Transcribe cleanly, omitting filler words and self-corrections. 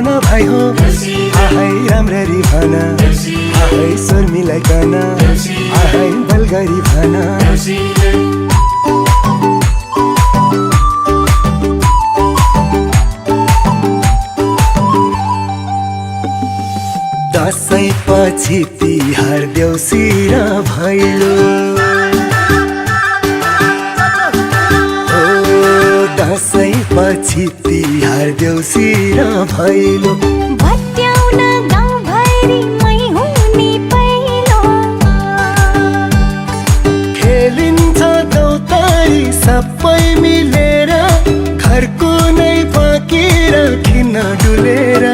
भाइ हो आहै राम्ररी भन आहै स्वर मिलाइकन आहै बलगरी भन दशैं पछि तिहार देउसी र भैलो दशैं पछि तिहार देउसी र भैलो भट्याउन गाउँभरि मै हुने पहिलो खेलिन्छ दौतारी सबै मिलेर घरको नै बाँकी राखिन डुलेर